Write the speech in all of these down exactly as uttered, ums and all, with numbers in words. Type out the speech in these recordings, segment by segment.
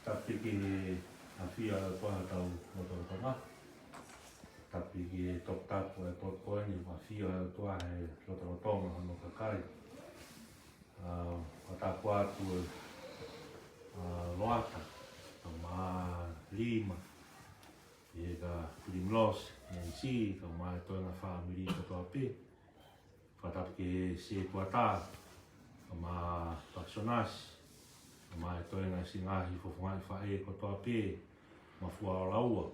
Tapu ki he ʻafio ʻa e ʻOtua ʻi hotau lotolotonga. Tapu ki he toputapu ʻa e potu ko eni, ʻafio ʻa e ʻOtua he lotolotonga hono kakai. ʻA, fakatapu atu ʻa Loata, kae ʻumaʻā Lima, ʻe ka Primrose, Nancy, kae ʻumaʻā e toenga fāmili kotoa pē. Fakatapu ki he sētuata, kae ʻumaʻā Pakisonasi, kae ʻumaʻā e toenga siʻi ngaahi fofongaʻi faʻē kotoa pē, Mafua Ola ua.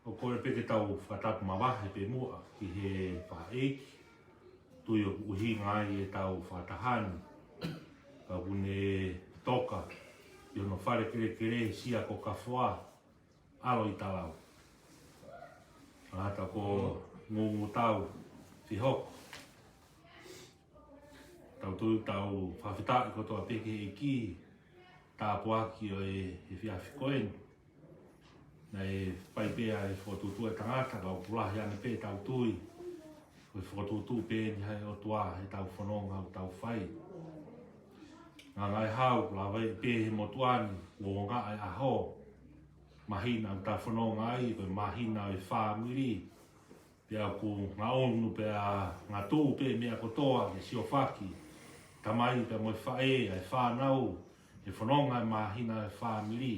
ʻOku ou kole pē ke tau fakatapu mavahe pē muʻa ki he faʻē, tui ʻoku ʻuhinga ai ʻetau fakataha ni. Ka ʻoku ne toka ʻi hono fale kelekele, Sia ko Kafoa, ʻAlo ʻi Talau. ʻA, tau ko ngungu tau fihoko. Tau tui tau fakafetaʻi kotoa pē ki he ʻEiki, tāpuaki ʻo e, he efiafi ko eni. Naʻe fai pē ʻa e fokotuʻutuʻu ʻa e tangata, ka ʻoku lahi ange pē ʻetau tui ko e fokotuʻutuʻu pē eni ʻa e ʻOtua heʻetau fononga ʻoku tau fai. Ngaahi hau, lava pē he motuʻa ni, ʻo ngaahi ʻaho, māhina ʻoku tau fononga ai, ko e māhina ʻo e fāmili. Pea ʻoku ngaʻunu pea ngatu pē meʻa kotoa ke siofaki, tamai pea mo e faʻē, ʻa e fānau, he fononga ʻa e māhina ʻo e fāmili.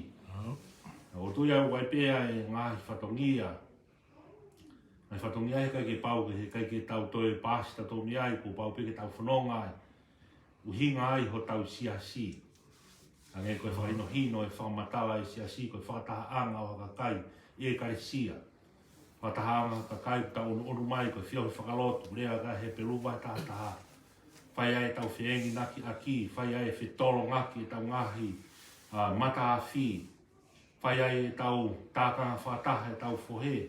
ʻOku ou tui au ʻoku ʻi ai pē ʻa e ngaahi fatongia, ngaahi fatongia heʻikai ke pau, heʻikai ke tau toe paasi tautolu mei ai, kuo pau pē ke tau fononga ai. ʻUhinga ai hotau siasi. Hangē ko e fakahinohino e fakamatala ʻa e siasi, ko e fakatahaʻanga ʻo ha kakai, ʻekalesia. Fakatahaʻanga ʻo ha kakai ʻoku tau ʻunuʻunu mai, ko e feohi fakalotu, lea ʻa e Hepelū vahe taha taha. Fai ai ʻetau feenginaki ʻaki, fai ai e fetolongaki ʻetau ngaahi, ʻa, matafi. Fai ai ʻetau tākanga fakataha ʻetau fohe.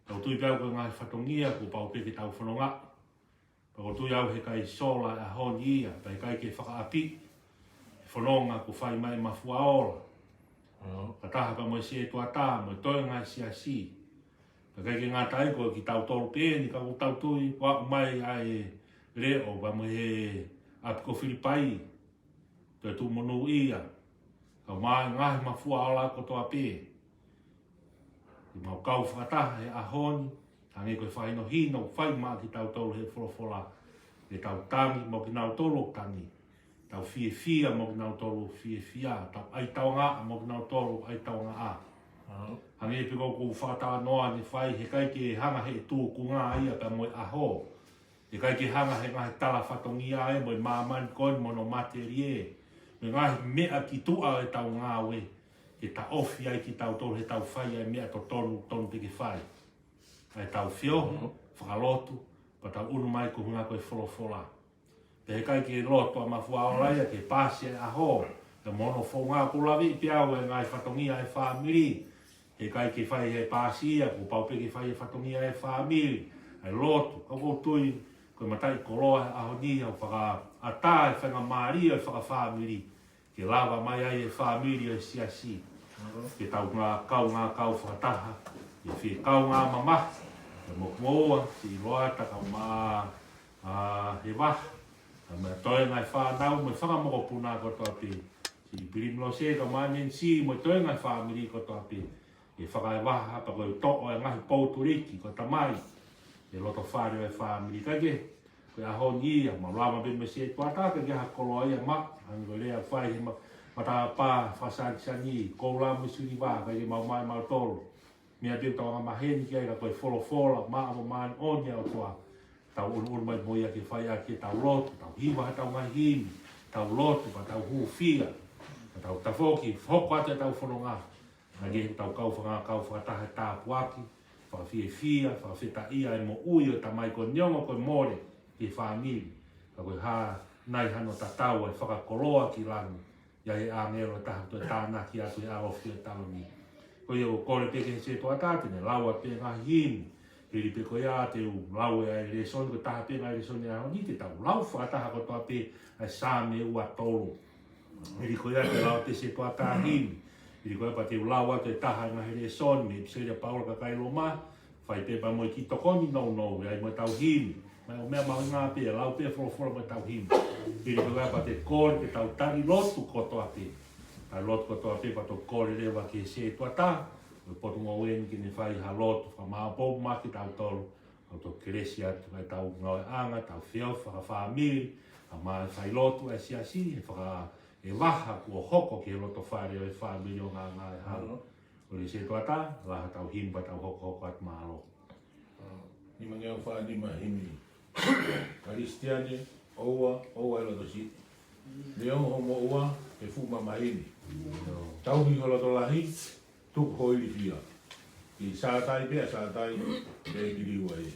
Tau tui pē au ko e ngaahi fatongia kuo pau pē ke tau fononga. Pea ʻoku ou tui au heʻikai sola e ʻaho ni ia, pea heʻikai ke fakaʻapi e fononga kuo fai mai ʻe Mafua Ola. Fakataha pea mo e sētuata, mo e toenga ʻo e siasi. Pea ʻikai ke ngata ai ko kitautolu pē eni, ka ʻoku tau tui, kuo aʻu mai ʻa e leʻo, pea mo e ʻapi ko Filipai, toe tuʻu monūʻia, kae ʻumaʻā e ngaahi Mafua Ola kotoa pē. ʻI mau kau fakataha he ʻaho ni, hangē ko e fakahinohino ʻoku fai maʻa kitautolu he folofola, ke tau tangi mo kinautolu ʻoku tangi, tau fiefia mo kinautolu ʻoku fiefia, tau ʻai taongaʻa mo kinautolu ʻoku ʻai taongaʻa. Hangē pē ko ʻeku fakatalanoa ni fai, heʻikai ke hanga he tūkunga ia pea mo e ʻaho. Heʻikai ke hanga he ngaahi tala fatongia ē mo e māmani ko eni mo hono matelie, mo e ngaahi meʻa ki tuʻa ʻo ʻetau ngāue, ke taʻofi ai kitautolu heʻetau fai ʻa e meʻa totonu, tonu pē ke fai. ʻA ʻetau feohi fakalotu, pea tau ʻunu mai ko e ʻuhinga ko e folofola. Pea heʻikai ke loto ʻa Mafua Ola ia ke paasi e ʻaho, pea mo hono founga, ʻoku ou laveʻi pē au e ngaahi fatongia ʻa e fāmili. Heʻikai ke fai he paasi ia, kuo pau pē ke fai he fatongia ʻa e fāmili, ʻa e lotu. Ka ʻoku ou tui ko e mataʻikoloa he ʻaho ni, ʻoku fakaʻatā e faingamālie ʻo e fakafāmili, ke lava mai ai e fāmili ʻo e siasi, ke tau ngā kau, ngā kau fakataha, ke fie kaungā mamahi, ke mokumoua, siʻi Loata kae ʻumaʻā, ʻa, Hevaha, kae ʻumaʻā e toenga e fānau, mo e fanga mokopuna kotoa pē, siʻi Pilimilose kae ʻumaʻā Nancy, mo e toenga e fāmili kotoa pē, ke fakaʻevaha pea ko e toʻo e ngaahi poutuliki ko e tamai, he loto fale ʻo e fāmili. Kae kehe, ko e ʻaho ni ia, mau lava pē mo e sētuata, ʻikai ke ʻi ai ha koloa ia maʻa, hangē ko e lea ʻoku fai he ma-, matapā fakasānisani, koula mo e siliva, ʻikai ke mau maʻu ʻe mautolu. Meʻa pē ʻoku tau angamaheni ki ai ka ko e folofola maʻa mo māʻoniʻoni ʻa e ʻOtua. Tau ʻunuʻunu mai mo ia ke fai ʻaki ʻetau lotu, tau hiva ʻetau ngaahi himi, tau lotu, pea tau hūfia, pea tau tafoki, hoko atu ʻetau fononga. Kae kehe, tau kau faka-, kau fakataha he tāpuaki, fakafiefia, fakafetaʻia e moʻui ʻo e tamai, ko e neongo ko e mole ki he fāmili, ka ko e hā nai hano tatau ʻa e fakakoloa ki langi, ʻi ai e ʻāngelo ʻe taha ʻoku toe tānaki atu he ʻalofi ʻo e taloni. Ko ia ʻoku ou kole pē ki he sētuata te ne lau atu pē ngaahi himi, Hili pē ko ia te u lau ʻa e lēsoni, ko e taha pē ngaahi lēsoni ʻaho ni, te tau lau fakataha kotoa pē ʻa e Saame ua tolu. Hili ko ia te lau ʻe he sētuata himi. Hili ko ia pea te u lau atu e taha ngaahi lēsoni mei he ʻipiseli ʻa Paula ki he kakai Loma, fai pē pea mo e kiʻi tokoni nounou, ʻi ai mo ʻetau himi. Mai ʻo meʻa mahuʻinga pē, lau pē folofola mo ʻetau himi. Hili ko ia pea te u kole ke tau tali lotu kotoa pē. Tali lotu kotoa pē pea tau kole leva ki he sētuata ʻo e potungāue ni ke ne fai ha lotu fakamāʻopoʻopo maʻa kitautolu. ʻOku tau kelesi atu ʻa ʻetau ngāueʻanga, tau feohi fakafāmili, ʻa e fai lotu ʻa e siasi, ʻe faka-, ʻe vaha kuo hoko ki he loto fale ʻo e fāmili ʻo ngāngāehala. ʻOku ʻi he sētuata, lahi ʻetau himi pea tau hokohoko atu mālō. Nimangeau fā nima himi. Kalisitiane, ʻoua, ʻoua ʻe loto siʻi. Neongo hoʻo moʻua, he fuʻu mamahi ni. Tauhi ho loto lahi, tuku ho ilifia. Ke sātai pea sātai, pea ke liliu ai.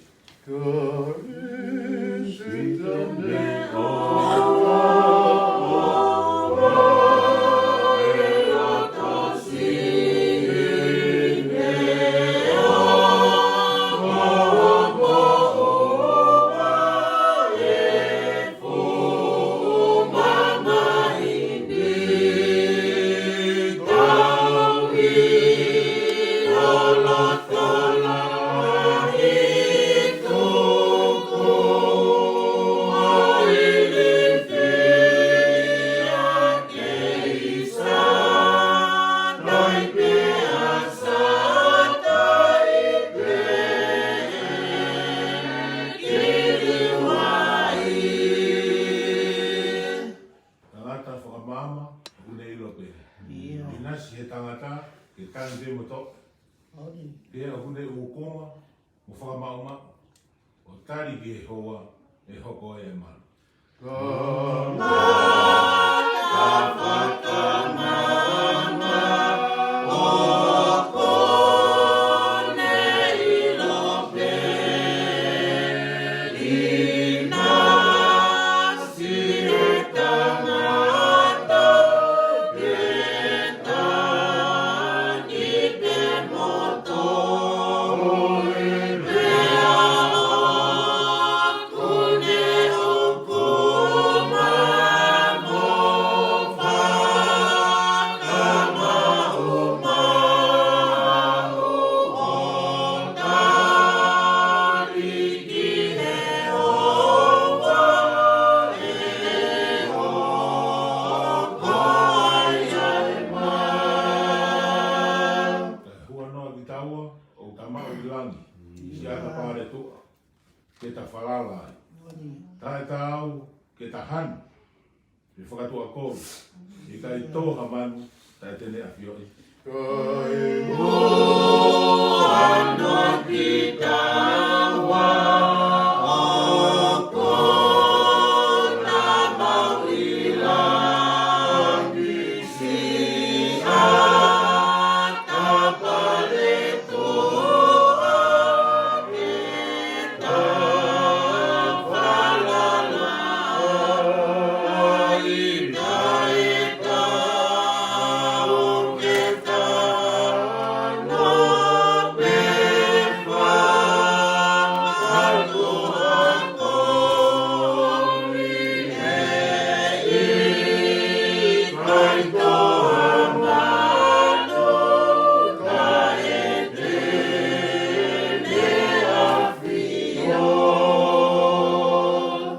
Tangata fakamaama, ʻoku ne ʻilo pē. ʻIo. ʻInasi he tangata, ke tangi pē mo toʻe. ʻOi. Pea ʻoku ne ʻukonga, mo fakamaʻumaʻu, ʻo tali ki he hoa, ʻe hoko ai ʻa e malu. Tangata fakamaama, ʻoku ne ʻilo pē. ʻInasi he tangata, ke tangi pē mo toʻe. Pea ʻoku ne ʻukonga mo fakamaʻumaʻu, ʻo tali ki he hoa, ʻe hoko ai ʻa e malu. Kae huanoa kitaua, ʻoku ta maʻu ʻi langi, siʻi ʻata paletuʻa, ke ta falala ai. Taʻetaau, ke ta hanu, ʻi he fakatuʻakolu, ʻikai tō ha manu, taʻe te ne ʻafioʻi. Kae huanoa kitaua, ʻoku ta maʻu ʻi langi, siʻi ʻata paletuʻa, ke ta falala ai, taʻetaau ke ta hanu pea fakatuʻakolu, ʻikai tō ha manu, taʻe te ne ʻafioʻi.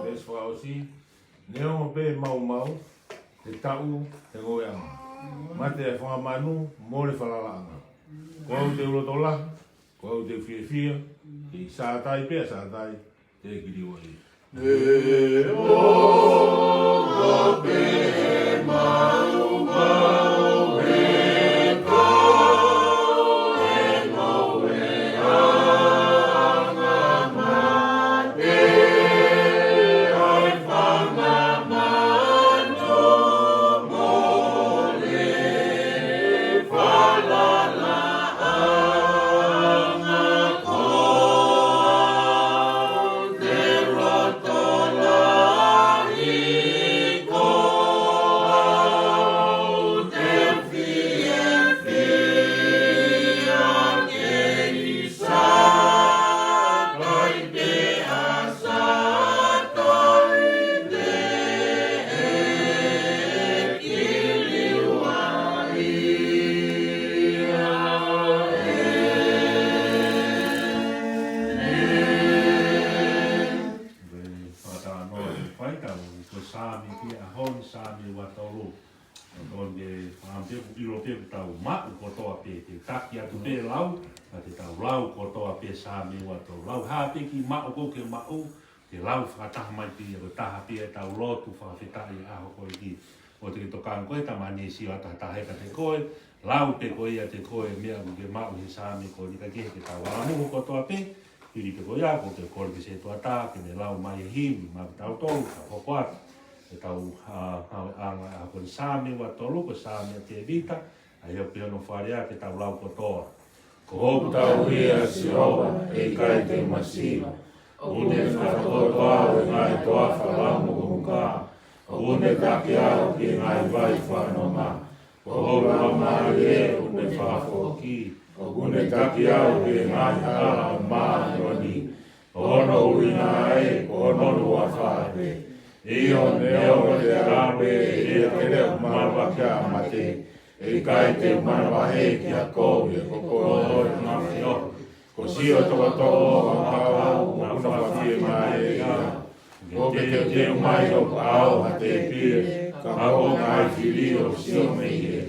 Veesi fakaʻosi, neongo pē maumau, he taʻu, he ngoueʻanga. Mate ʻa e fanga manu, mole falalaʻanga. Ko au te u loto lahi, ko au te u fiefia, kei sātai pea sātai, te u kiliuaʻi. Neongo pē maumau, he taʻu, he ngoueʻanga, mate ʻa e fanga manu, mole falalaʻanga, ko au te u loto lahi, Saame ki he ʻaho ni, Saame ua tolu. ʻOku ou ʻilo pē ʻoku tau maʻu kotoa pē, te u taki atu pē lau, ka te tau lau kotoa pē Saame ua tolu. Lau hā pē kiʻi maʻu ʻoku ke maʻu, te lau fakataha mai pē ia, ko e taha pē ʻetau lotu fakafetaʻi ʻaho ko eni. ʻOua te ke tokanga koe, Tamai, sio atu ha taha ia kiate koe, lau pē koe ʻiate koe e meʻa ʻoku ke maʻu he Saame ko eni, kae kehe ke tau ala muʻa kotoa pē, hili pē ko ia, ʻoku ou kole ki he setuata ke ne lau mai e himi maʻa kitautolu, ka hoko atu ʻetau, ā, ʻaonga ʻaho ko eni, Saame ua tolu, ko e Saame ʻa Tēvita, ʻa ia ʻoku pehē hono fakalea, ke tau lau kotoa. Ko hoku tauhi ʻa Sihova, ʻe ʻikai te u masiva. ʻOku ne fakatokoto au ʻi he ngaahi toafa laumuʻomuka. ʻOku ne taki au ki he ngaahi vai fakanonga. Ko hoku laumālie ʻoku ne fakafoki. ʻOku ne taki au ki he ngaahi hala ʻo māʻoniʻoni. Ko hono ʻuhinga ē, ko hono huafa pē. ʻIo, neongo te u ʻalu ʻi he ʻea tele ʻo e maluʻaki ʻa e mate, ʻe ʻikai te u manavahē ki ha kovi ʻo e kolo ʻo e anga feohi. Ko siʻo tokotoʻo ʻo e ʻakau ʻoku na fakafiemālieʻi au. ʻOku ke teuteu mai hoku ʻao ha tēpile, ka ko e ngaahi fili ʻoku sio mei ai.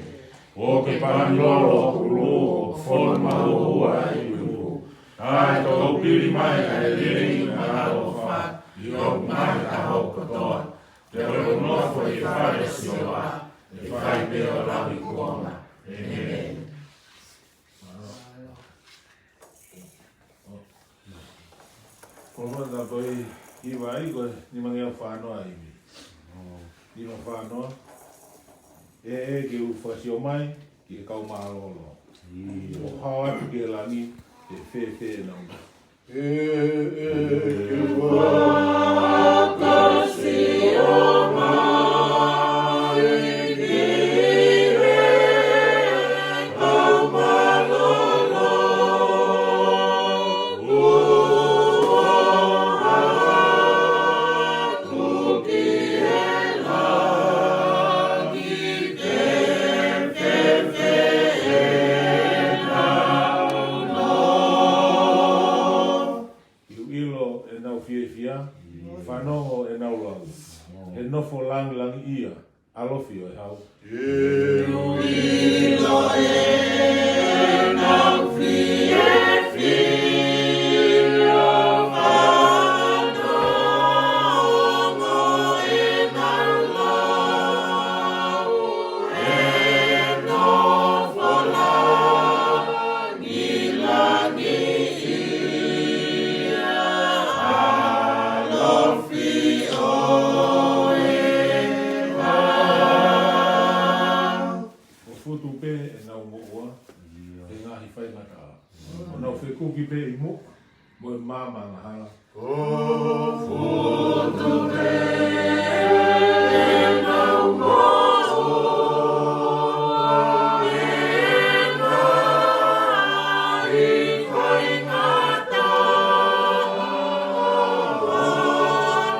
ʻOku ke pani lolo hoku ʻulu, ʻoku fonu mahuohua ʻi he ipu. Kae toupili mai ʻa e lelei mo e ʻaloʻofa ʻi hoku ngaahi ʻaho kotoa. Pea ko ʻeku nofo ʻi he fale ʻo Sihova, ʻe fai pē ʻo lauikuonga. ʻĒmeni. Ko e fakatātā ko ē ʻi he vahe ko ē, nimangeau fāngofulu mā iva. Nima fāngofulu mā iva. ʻE, ʻe, ke u fakasio mai ki he kau mālōlō. ʻIo. ʻO hao atu ki he langi, ʻe fēfē ʻenau. ʻE, ʻe, ke u fakasio mai ki he kau mālōlō. ʻIloʻilo ʻenau fiefia, fanongo ʻenau lau, he nofo langilangiʻia ʻa Lofi ʻo e Hau. ʻIloʻilo ʻenau fiefia, fanongo ʻenau lau, he nofo langilangiʻia ʻa Lofi ʻo e Hau. ʻO futu pē ʻenau moʻua he ngaahi faingataʻa, ʻo nau fekuki pē ʻi muʻa mo e maama angahala. ʻO futu pē ʻenau moʻua he ngaahi faingataʻa, ʻo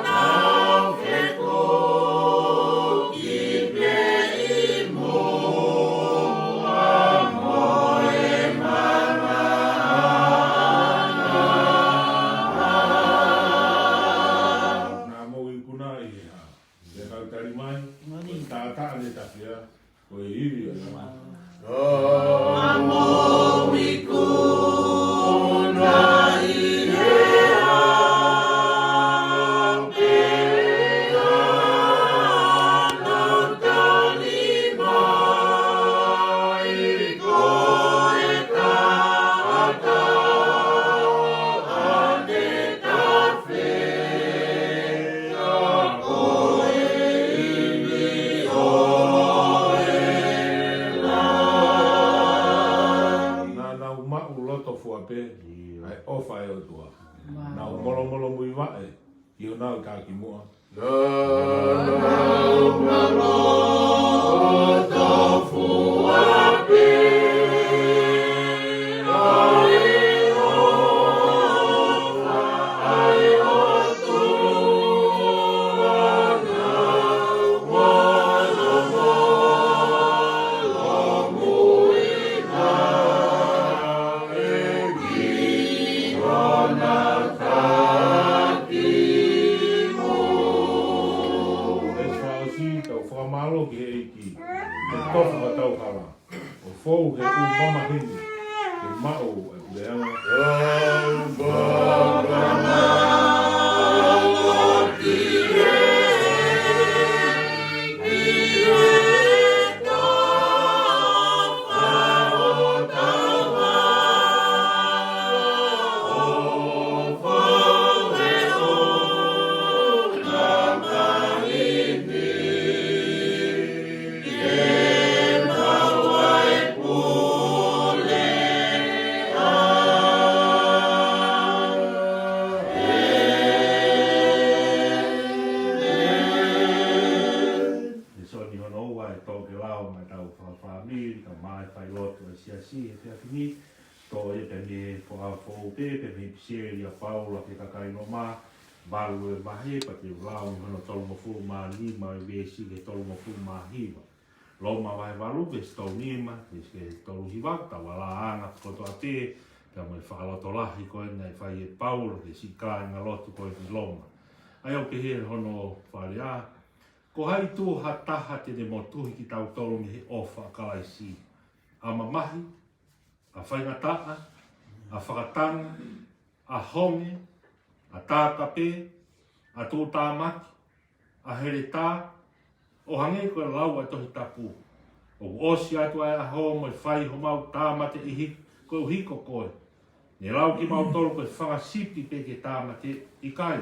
nau fekuki pē ʻi muʻa mo e maama angahala. Naʻa mou ikuna ʻi he hā? Pea nau tali mai, ko e taʻataʻa ne tafea, ko e ivi ʻo e lama. Naʻa mou ikuna ʻi he hā? Pea nau tali mai, ko e taʻataʻa ne tafea, ko e ivi ʻo e lama. Naʻa nau maʻu loto fua pē ʻa e ʻofa ʻa e ʻOtua. Nau molomolomuivaʻe ʻi honau takimuʻa. Naʻa nau maʻu loto fua pē ʻa e ʻofa ʻa e ʻOtua, nau molomolomuivaʻe ʻi honau takimuʻa. ʻE ki he ʻEiki, ke tofa hotau hala, ʻo fou he ʻū mamahi ni, ke maʻu ʻa e puleʻanga. Lēsoni hono ua ʻi he tokelau maʻa ʻetau fakafāmili, kae ʻumaʻā e failotu ʻa e siasi he efiafi ni, toʻo ia pē mei he Foʻi Aho Foʻou pē, pea mei he ʻipiseli ʻa Paula ki he kakai Loma, valu e vahe, pea te u lau mei hono tolungofulu mā nima e veesi ki he tolungofulu mā hiva. Loma vahe valu, veesi tolu nima, veesi ki he tolu hiva, tau alāanga kotoa pē, pea mo e fakalotolahi ko ē naʻe fai ʻe Paula ki he siʻi kāingalotu ko ē ʻi Loma. ʻA ia ʻoku pehē hono fakalea: Ko hai tuʻu ha taha te ne motuhi kitautolu mei he ʻofa ʻa Kalaisi? ʻA mamahi, ʻa faingataʻa, ʻa fakatanga, ʻa honge, ʻa takape, ʻa tuʻutāmaki, ʻa heletā, ʻo hangē ko e lau ʻa e Tohi Tapu: ʻOku ʻosi atu ʻa e ʻaho mo e fai homau tāmateʻi koeʻuhi ko koe. Ne lau kimautolu ko e fanga sipi pē ke tāmateʻi. ʻIkai.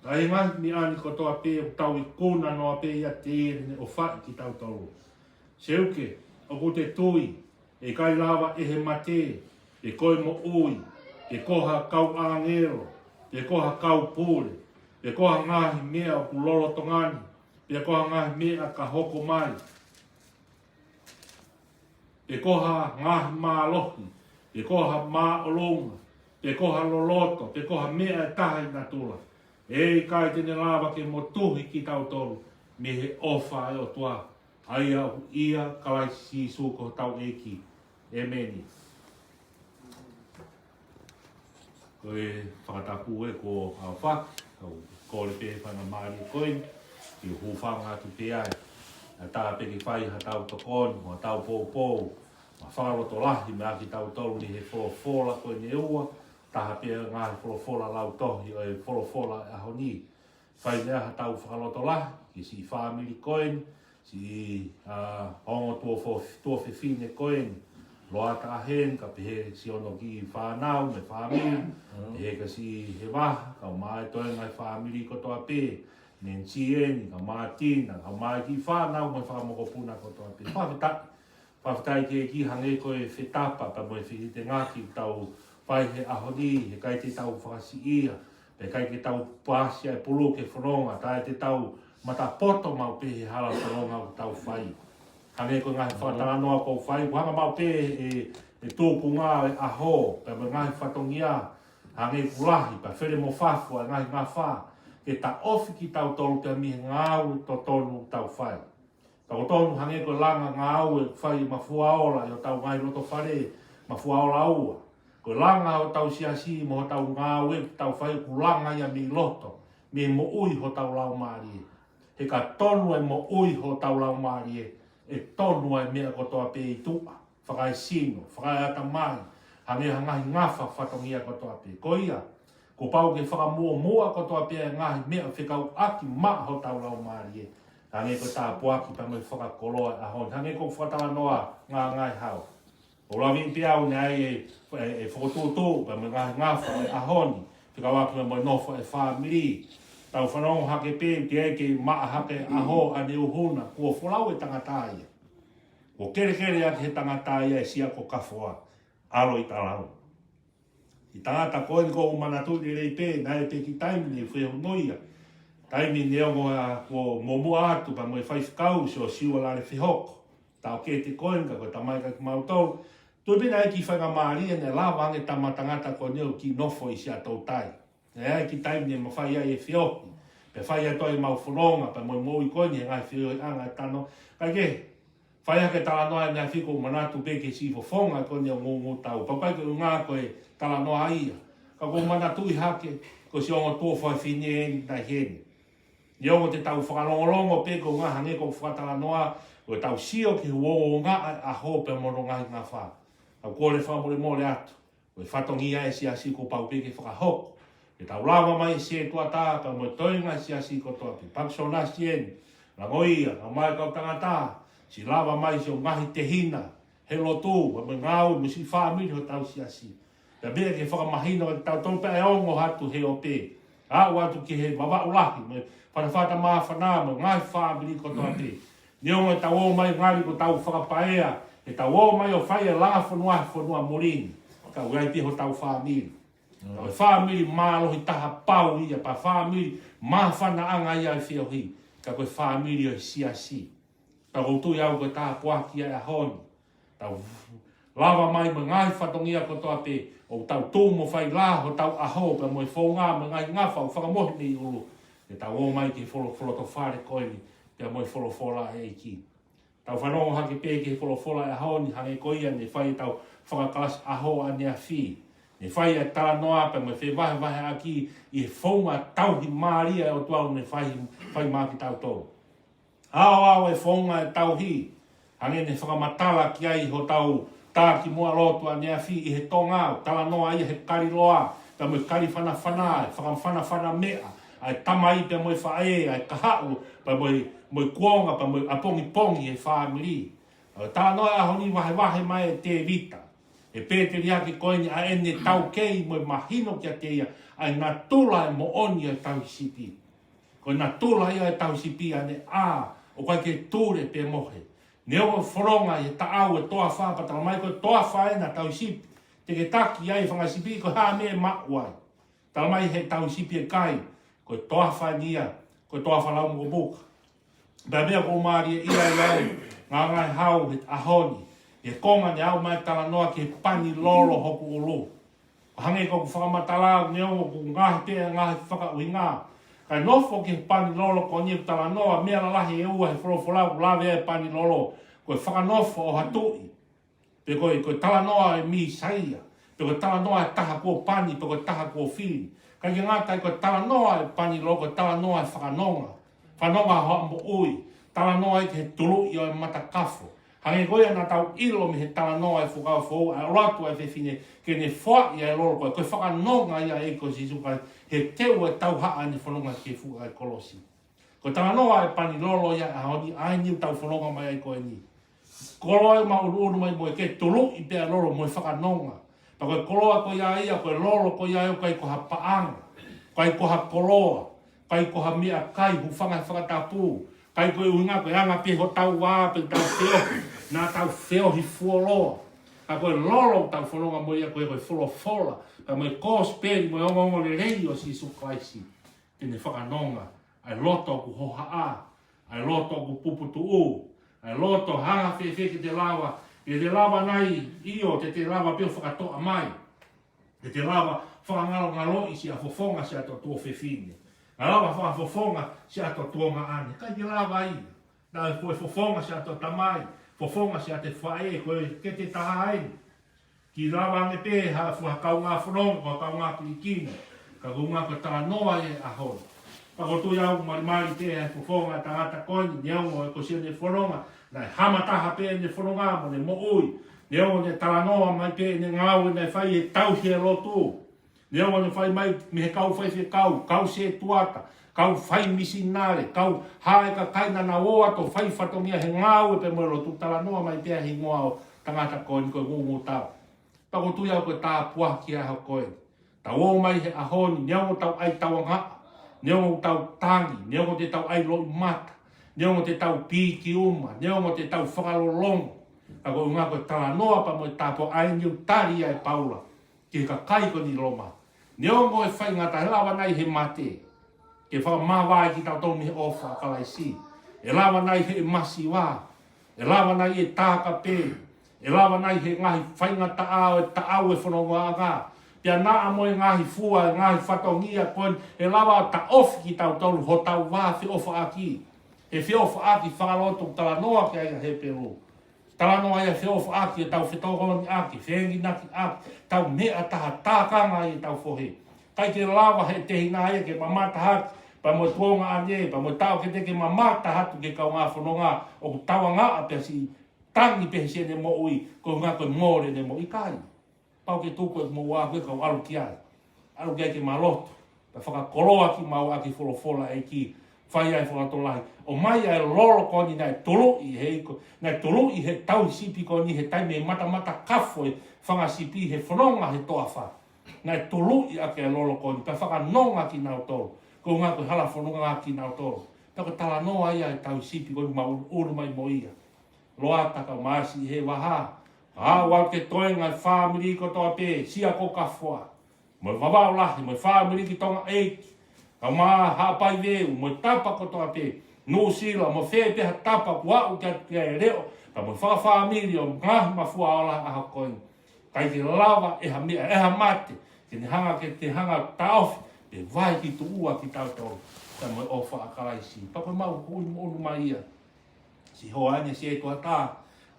Ka ʻi he ngaahi meʻa ni kotoa pē ʻoku tau ikuna noa pē ʻiate ia naʻa ne ʻofaʻi kitautolu. Seuke, ʻoku te tui ʻe ʻikai lava ʻe he mate, pe ko e moʻui, pe ko ha kau ʻāngelo, pe ko ha kau pule, pe ko ha ngaahi meʻa ʻoku lolotonga ni, pe ko ha ngaahi meʻa ka hoko mai, pe ko ha ngaahi mālohi, pe ko ha māʻolunga, pe ko ha loloto, pe ko ha meʻa ʻe taha ʻi natula, ʻe ʻikai te ne lava ke motuhi kitautolu mei he ʻofa ʻa e ʻOtua, ʻa ia ʻoku ʻia Kalaisi Sīsū ko hotau ʻEiki. ʻĒmeni. Ko e fakatapu ē kuo aofaki, kau kole pē faingamālie ko eni ke u hūfanga atu pē ai, ʻatā pē ke fai haʻatau tokoni mo haʻatau poupou, mo e fakalotolahi meia kitautolu mei he folofola ko eni ʻe ua, taha pē ngaahi folofola lautohi ʻo e folofola ʻo e ʻaho ni. Fai leva haʻatau fakalotolahi ki he siʻi fāmili ko eni, siʻi, ā, ongo tuofo-, tuofefine ko eni, Loata Aheni, kae pehē siʻono kiʻi fānau mo e fāmili, Mm. pehē ki he siʻi Hevaha, kae ʻumaʻā e toenga e fāmili kotoa pē, Nenisi eni, kae ʻumaʻā Tina, kae ʻumaʻā e kiʻi fānau mo e fanga mokopuna kotoa pē. Fakafetaʻi, fakafetaʻi ki he ʻEiki hangē ko e fetapa pea mo e fetengaki ʻoku tau fai he ʻaho ni, heʻikai te tau fakasiʻia, pea ʻikai ke tau paasi ʻa e pulu ki he fononga, taʻe te tau matapoto maʻu pē he hala fononga ʻoku tau fai. Hangē ko e ngaahi fakatalanoa ʻoku ou fai, ʻoku hanga maʻu pē ʻe, ʻe tūkunga ʻo e ʻaho, pea mo e ngaahi fatongia, hangē ʻoku lahi, pea fele mo fafo ʻa e ngaahi ngafa, ke taʻofi kitautolu pea mei he ngāue totonu ʻoku tau fai. Tau tonu hangē ko e langa ngāue ʻoku fai ʻe Mafuaola ʻi hotau ngaahi loto fale, Mafuaola ua. Ko e langa hotau siasi mo hotau ngāue ʻoku tau fai ʻoku langa ia mei loto, mei moʻui hotau laumālie. He ka tonu e moʻui hotau laumālie, ʻe tonu ai meʻa kotoa pē ʻi tuʻa, fakaesino, fakaeʻatamai, hangē ha ngaahi ngafa fatongia kotoa pē. Ko ia, kuo pau ke fakamuʻomuʻa kotoa pē ʻa e ngaahi meʻa fekauʻaki maʻa hotau laumālie, hangē ko e tāpuaki pea mo e fakakoloa ʻo e ʻaho ni, hangē ko e fakatalanoa ngā ngaahi hau. ʻOku ou lave pē au naʻe ʻi ai e, e, e fokotuʻutuʻu pea mo e ngaahi ngafa ʻo e ʻaho ni, fekauʻaki mo e nofo ʻa e fāmili. Tau fanongo hake pē, ʻoku teʻeki ai ke maʻa hake ʻaho ʻa e ʻuhuna, kuo folau e tangata ia. Kuo kelekele ʻaki ʻe he tangata ia e sia ko Kafoa, ʻAlo ʻItalalo. Siʻi tangata ko eni ʻoku ou manatuʻi lelei pē, naʻe ʻi ai pē kiʻi taimi ne fehunuʻi ia. Taimi neongo ʻa kuo muʻomuʻa atu pea mo e faifekau, Siosiua Lalefehoko. Taʻokete ko eni ka ko e tamai kiate kimautolu. Tui pē naʻe ʻi ai e kiʻi faingamālie naʻe lava ange ʻe he tama tangata ko eni ʻo kiʻi nofo ʻi Siaʻatoutai. Naʻe ʻi ai e kiʻi taimi ne mafai ai e feohi. Pea fai atu ai ʻemau fononga, pea mo e moʻui ko eni he ngaahi feohiʻanga ʻo e tano. Kae kehe, fai hake e talanoa ʻanenai ʻoku ou manatu pē ki he siʻi fofonga ko eni ʻo Ngungutau. Pea ʻikai ke ʻuhinga ko e talanoa ia. Ka ʻoku ou manatuʻi hake, ko siʻi ongo tuofefine eni naʻe ʻi heni. Neongo te tau fakalongolongo pē ko e ngaahi hangē ko e fakatalanoa, ko ʻetau sio ki he uouangaʻa ʻo e ʻaho pea mo hono ngaahi ngafa. Tau kole fakamolemole atu, ko e fatongia ʻa e siasi kuo pau pē ke fakahoko. Ke tau lava mai e sētuata pea mo e toenga ʻo e siasi kotoa pē. Pakisona Sieni, Langoia, Ngamae Kautangata, siʻi lava mai siʻo ngaahi tehina he lotu, pea mo e ngāue mo siʻi fāmili hotau siasi. Pea meʻa ke fakamahino ʻe tautolu pea ʻe ongo atu he ope. Aʻu atu ki he Vavaʻu Lahi, mo e Fatafata Māfana, mo e ngaahi fāmili kotoa pē. Neongo ʻetau ō mai ngali ko ʻetau fakapaea, ʻetau ō mai ʻo fai e langa fonua he fonua muli ni. Ka ʻoku ʻi ai pē hotau fāmili. Ka ko e fāmili mālohi taha pau ia, pea fāmili māfanaʻanga ia ʻo e feohi. Ka ko e fāmili ʻo e siasi. Ka ʻoku ou tui au ko e tāpuaki ʻa e ʻaho ni. Tau lava mai mo e ngaahi fatongia kotoa pē, ʻo tau tuʻu mo fai lā hotau ʻaho, pea mo e founga mo e ngaahi ngafa ʻoku fakamohe mei ʻulu. Ke tau ō mai ki he folo-, folofola fale ko eni, pea mo e folofola ʻa e ʻEiki. Tau fanongo hake pē ki he folofola ʻo e ʻaho ni hangē ko ia ne fai ʻetau fakakalasi ʻaho ʻaneafi. Ne fai e talanoa pea mo e fevahevaheʻaki ʻi he founga tauhi mālie ʻa e ʻOtua ʻoku ne fai, fai maʻa kitautolu. Aʻu ʻa e founga ʻo e tauhi, hangē ne fakamatala ki ai hotau tā kimuʻa lotu ʻaneafi ʻi he Tonga, talanoa ia he kaliloa, pea mo e kalifanafana, e fakamafanafana meʻa, ʻa e tamai pea mo e faʻē, ʻa e kahaʻu, pea mo e, mo e kuonga, pea mo e ʻapongipongi ʻo e fāmili. ʻA e talanoa ʻo e ʻaho ni vahevahe mai ʻe Tēvita, ʻe Peteliake ko eni ʻa ʻene taukei mo e mahino kiate ia, ʻa e natula ʻo e moʻoni ʻo e tauhi sipi. Ko e natula ia ʻo e tauhi sipi ʻa ʻene ʻā, ʻoku ʻikai ke tule pe mohe. Neongo ʻa e fononga ʻi he taʻau ʻo e toafa pea tala mai ko e toafa ena ʻo e tauhi sipi. Te ke taki ai e fanga sipi ko e hā e meʻa ʻe maʻu ai. Tala mai he tauhi sipi ʻe ʻikai, ko e toafa eni ia, ko e toafa lau mukamuka. Pea meʻa ʻoku mālie ia ʻi ai, ngā ngāue hau he ʻaho ni, he konga ne aʻu mai e talanoa ki he pani lolo hoku ʻulu. ʻO hangē ko ʻeku fakamatala, neongo ʻoku ngaahi pē ngaahi fakaʻuhinga. Kae nofo ki he pani lolo ko eni ʻoku talanoa, meʻa lalahi ʻe ua he folofola ʻoku lave ai e pani lolo, ko e fakanofo ʻo ha tuʻi. Pe ko e, ko e talanoa ʻo e Mīsaia, pe ko e talanoa ʻo e taha kuo pani, pe ko e taha kuo fili. ʻIkai ke ngata ai, ko e talanoa ʻo e pani lolo, ko e talanoa ʻo e fakanonga. Fakanonga hoʻo moʻui, talanoa ia ki he tuluʻi ʻo e matakafo. Hangē ko ia naʻa tau ʻilo mei he talanoa ʻo e Fuakava Foʻou, ʻa e ʻalu atu ʻa e fefine ke ne foaʻi ʻa e lolo ko ē, ko e fakanonga ia ʻa e ʻEiki ko Sīsū Kalaisi, he teu ʻa e tauhaʻa ʻene fononga ki he fuʻu ʻa e kolosi. Ko e talanoa ʻo e pani lolo ia ʻo e ʻaho ni, ʻa eni ʻoku tau fononga mai ai ko eni. Koloa ʻoku maʻunuʻunu mai mo e ke tuluʻi pē ʻa e lolo mo e fakanonga. Pea ko e koloa ko ia ia, ko e lolo ko ia ia ʻoku ʻikai ko ha paʻanga, ʻikai ko ha koloa, ʻikai ko ha meʻakai hūfanga he fakatapu, ʻikai ko e ʻuhinga ko e anga pē hotau vā pe tau feohi, naʻa tau feohi fuoloa. Ka ko e lolo ʻoku tau fononga mo ia ko e, ko e folofola, pea mo e kosipeli mo e ongoongolelei ʻo Sīsū Kalaisi. Te ne fakanonga ʻa e loto ʻoku hohaʻa, ʻa e loto ʻoku puputuʻu, ʻa e loto hanga fēfē ke te lava, ke te lava nai, ʻio, te te lava pē ʻo fakatoʻa mai. Te te lava fakangalongaloʻi siʻa fofonga siʻa tuofefine. Ka lava fakafofonga siʻa tuongaʻane. ʻIkai ke lava ia. Naʻe ko e fofonga siʻa tamai, fofonga siʻa faʻē, ko e kete taha eni. Ke lava ange pē ha fuʻu kaungā fononga, ko e kaungā pilikimi, ka ko e ʻuhinga ko e talanoa ʻo e ʻaho ni. Pea ʻoku ou tui au malimali pē ʻa e fofonga ʻo e tangata ko eni, neongo ʻoku ʻosi ʻene fononga, naʻe hama taha pē ʻene fononga mo ʻene moʻui, neongo ʻene talanoa mai pē ʻene ngāue naʻe fai he tauhi e lotu. Neongo ʻene fai mai mei he kau faifekau, kau sētuata, kau fai misinale, kau haʻu e kakai naʻa nau ō atu ʻo fai fatongia he ngāue pea mo e lotu, talanoa mai pē ʻa e hingoa ʻo e tangata ko eni ko e ngūngūtau. Pea ʻoku ou tui au ko e tāpuaki ʻa e ʻaho ko eni. Tau ō mai he ʻaho ni, neongo ʻetau ʻai tauangaʻa, neongo ʻetau tangi, neongo te tau ʻai loʻimata, neongo te tau piki uma, neongo te tau fakalolongo. Ka ko e ʻuhinga ko e talanoa pea mo e tāpuaki ʻa eni ʻoku tali ʻe Paula ki he kakai ko eni ʻi Loma. Neongo ʻe faingataʻa, ʻe lava nai he mate ke fakamāvae kitautolu mei he ʻofa ʻa Kalaisi? ʻE lava nai he masiva? ʻE lava nai ʻe tākapē? ʻE lava nai he ngaahi faingataʻa ʻo e taʻau ʻo e fonongaʻanga? Pea naʻa mo e ngaahi fua, e ngaahi fatongia ko eni, ʻe lava ʻo taʻofi kitautolu hotau vā feʻofaʻaki. He feʻofaʻaki fakalotu ʻoku talanoa ki ai ʻa Hepelū. Talanoa ia ʻo e feʻofaʻaki, ʻetau fetokoniʻaki, fenginakiʻaki, tau meʻa taha, tākanga ʻi heʻetau fohe. ʻIkai ke lava he tehina ia ke mamata hake, Pea mo e tuongaʻane, pea mo e taʻokete ke mamata atu ki he kaungā fononga ʻoku tauangaʻa pea siʻi tangi pē he siʻene moʻui, ko e ʻuhinga ko e mole ʻene moʻui, ʻikai. Pau ke tuku ʻeku moʻua ko e kau ʻalu ki ai. ʻAlu ki ai ke ma lotu. Pea fakakoloa kimaua ʻaki e folofola ʻa e ʻEiki. Fai ai e fakalotolahi. ʻOmai ʻa e lolo ko eni naʻe tuluʻi he ʻeiki, naʻe tuluʻi he tauhi sipi ko eni he taimi ʻe matamatakafo e fanga sipi he fononga he toafa. Naʻe tuluʻi ʻaki e lolo ko eni, pea fakanonga kinautolu. Ko e ʻuhinga ko e hala fononga kinautolu. Pea ko e talanoa ia ʻa e tauhi sipi ko eni, ma ʻunuʻunu mai mo ia. Loata kae ʻumaʻā siʻi he vaha. Aʻu atu ki he toenga e fāmili kotoa pē, Siakokafoa. Mo e Vavaʻu Lahi, mo e fāmili ki Tonga ʻEiki. Kae ʻumaʻā Haʻapai Veu, mo e tapa kotoa pē. Nuʻusila, mo fē pē ha tapa kuo aʻu ki atu ki ai e leʻo, pea mo e fakafāmili ʻo e ngaahi mafua ola ʻaho ko eni. ʻIkai ke lava ʻe ha meʻa, ʻe ha mate, ke ne hanga ke te hanga taʻofi, pe vai ki tuʻa kitautolu, pea mo e ʻofa ʻa Kalaisi. Pea ko e mau ʻunuʻunu mai ia. Siʻi hoa ʻene sētuata,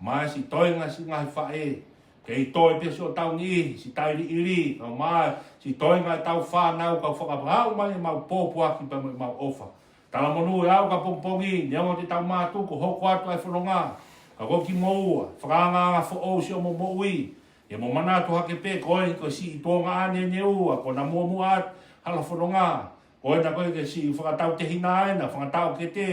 mo siʻi toenga siʻi ngaahi faʻē, kei toe pē siʻo tauniʻihi, siʻi tailiʻili, kae ʻumaʻā siʻi toenga ʻetau fānau, kau fakapapau mai ʻemau pōpoaki pea mo ʻemau ʻofa. Talamonū e ʻaho ka pongipongi, neongo te tau mātuku, hoko atu ʻa e fononga, ka ko kimoua, fakaangaanga foʻou siʻo mo moʻui, ʻi hoʻomo manatu hake pē, ko e, ko e siʻi tuongaʻane ʻeni ʻe ua, kuo na muʻomuʻa atu, hala fononga, ko ena ko e ke siʻi fakatautehina ena, fakataʻokete,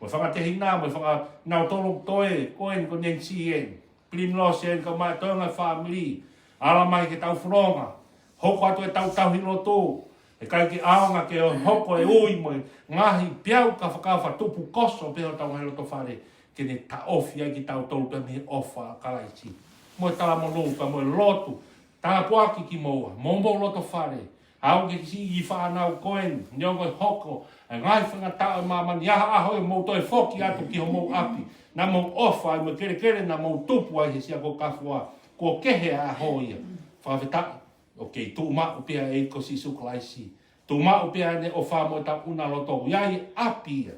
mo e fakatehina, mo e faka-, nautolu toe, ko eni ko Nancy eni. Primrose eni kae ʻumaʻā e toenga e fāmili. ʻAla mai ke tau fononga. Hoko atu ʻetau tauhi lotu. ʻIkai ke ʻaonga ke hoko e ui mo e ngaahi peau kafakafa tupukoso pē hotau ngaahi loto fale. Ke ne taʻofi ai kitautolu pea mei he ʻofa ʻa Kalaisi. Mo e talamonū pea mo e lotu. Tāpuaki kimoua. Mo homou loto fale. Aʻu ki he siʻi fānau ko eni, neongo e hoko e ngaahi faingataʻa ʻo māmani, ʻi ha ʻaho ʻe mou toe foki atu ki homou ʻapi, naʻa mou ʻofa ai mo e kelekele naʻa mou tupu ai he Siakokafoa, kuo kehe ʻa e ʻaho ia. Fakafetaʻi, ʻoku kei tuʻumaʻu pē ʻa e ʻEiki ko Sīsū Kalaisi. Tuʻumaʻu pē ʻene ʻofa mo ʻetau ʻuna loto, ʻi ai e ʻapi ia.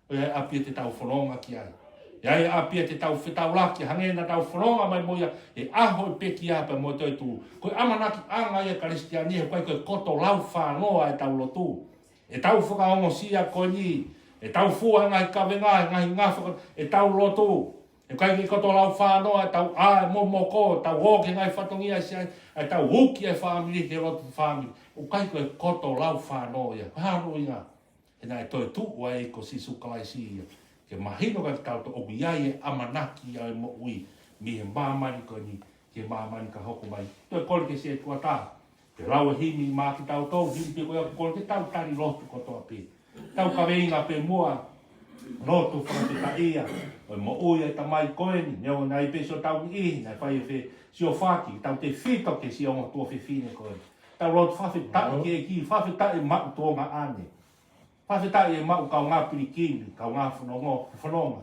ʻOku ʻi ai e ʻapi ia te tau fononga ki ai. ʻI ai e ʻapi ia te tau fetaulaki, hangē naʻa tau fononga mai mo ia he ʻaho ʻo e pekia pea mo e toetuʻu. Ko e ʻamanakiʻanga ia ʻa e Kalisitiane, he ʻoku ʻikai ko e koto laufānoa ʻetau lotu. ʻEtau fakaongosia ko eni, ʻetau fua e ngaahi kavenga, e ngaahi ngafa, ʻetau lotu. He ʻoku ʻikai ko e koto laufānoa ʻetau ʻā e momoko, tau ō ki he ngaahi fatongia ʻa e siasi, ʻetau uki e fāmili ki he lotu fāmili. ʻOku ʻikai ko e koto laufānoa ia. Ko e hā hono ʻuhinga? He naʻe toetuʻu ʻa e ʻEiki ko Sīsū Kalaisi ia. Ke mahino kiate kitautolu ʻoku ʻi ai e ʻamanaki ʻa e moʻui mei he māmani ko eni ki he māmani ka hoko mai. Toe kole ki he sētuata. Ke lau e himi maʻa kitautolu, himi pē ko ia, kole ke tau tali lotu kotoa pē. Tau kaveinga pē muʻa, lotu fakafetaʻia ʻo e moʻui ʻa e tamai ko eni, neongo naʻe ʻi ai pē siʻo tauniʻihi, naʻe fai e fesiofaki, tautefito ki he siʻi ongo tuofefine ko eni. Tau lotu fakafetaʻi ki he ʻEiki, fakafetaʻi e maʻu tuongaʻane. Fakafetaʻi e maʻu kaungā pilikimi, kaungā fonongo, fononga.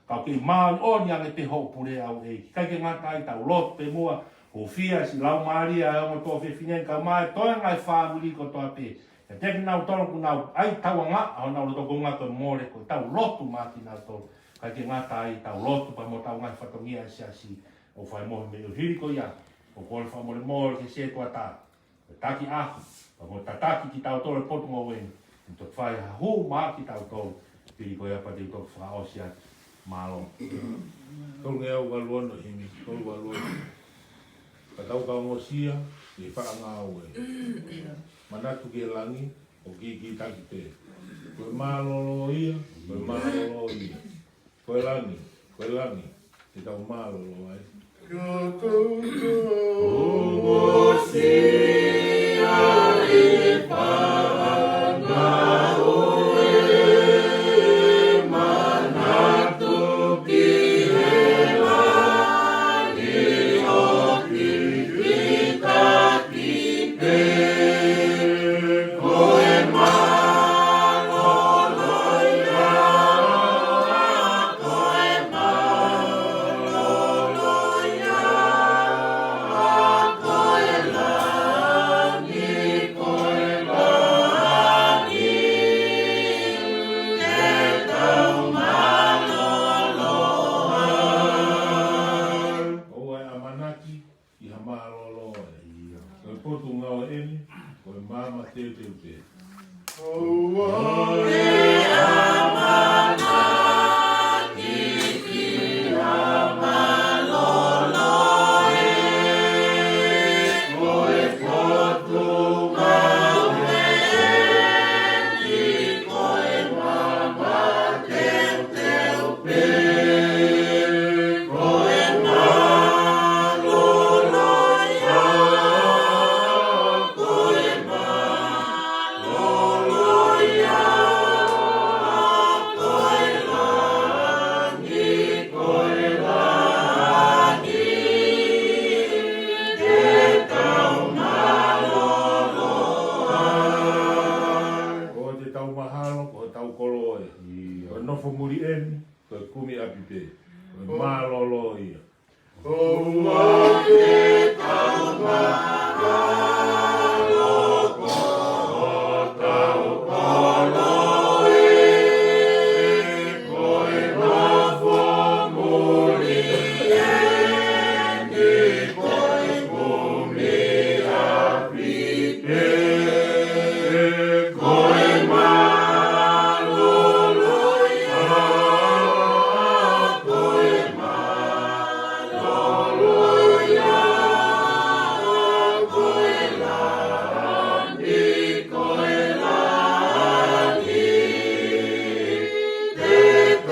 Kau kei māʻoniʻoni ange pē hoʻo pule ʻAuʻa ē. ʻIkai ke ngata ai, tau lotu pē muʻa, hūfia siʻi laumālie ʻa e ongo tuofefine, kae ʻumaʻā e toenga e fāmili kotoa pē. Kiate kinautolu ʻoku nau ʻai tauangaʻa honau loto, ko e ʻuhinga ko e mole, ko ʻetau lotu maʻa kinautolu. ʻIkai ke ngata ai, tau lotu pea mo hotau ngaahi fatongia ʻa e siasi. ʻOku fai mo e meʻa ʻo hili ko ia, ʻoku kole fakamolemole ki he sētuata. Taki ʻaho, pea mo tataki kitautolu e potungāue ni, ʻi he toki fai ha hū maʻa kitautolu, pili ko ia pea te u toki fakaʻosi atu. Mālō. Tolungeau valu ono, himi tolu valu ono. Ka tau ka ongosia ʻi he faʻa ngāue. Manatu ki he langi, ʻoku kīkītaki pē. Ko e mālōlō ia, ko e mālōlō ia. Ko e langi, ko e langi, te tau mālōlō ai. Ka tau ka ongosia ʻi he faʻa ngāue, manatu ki he langi, ʻoku kīkītaki Ko e nofo muli ʻeni, ko e kumi ʻapi pē. Ko e mālōlō ia. ʻOua te tau mālōlō ko hotau kolo ē, ko e nofo muli ʻeni, ko e kumi ʻapi pē. Ko e mālōlō ia, ko e mālōlō ia, ko e langi, ko e langi, te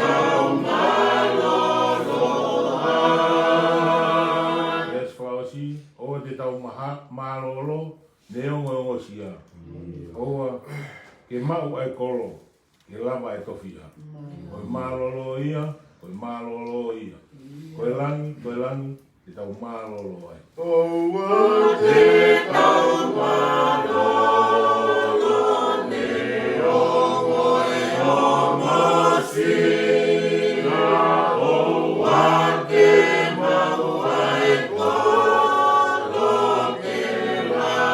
tau mālōlō ai. Veesi fakaʻosi, ʻoua te tau maha-, mālōlō, neongo e ongosia. ʻOua ke maʻu ʻa e kolo, ke lava e tofiʻa. Ko e mālōlō ia, ko e mālōlō ia. Ko e langi, ko e langi, te tau mālōlō ai. ʻOua te tau mālōlō, neongo e ongosia. ʻOua te maʻu ʻa e kolo, ke lava e tofiʻa. Ko e mālōlō ia, ko e mālōlō ia, ko e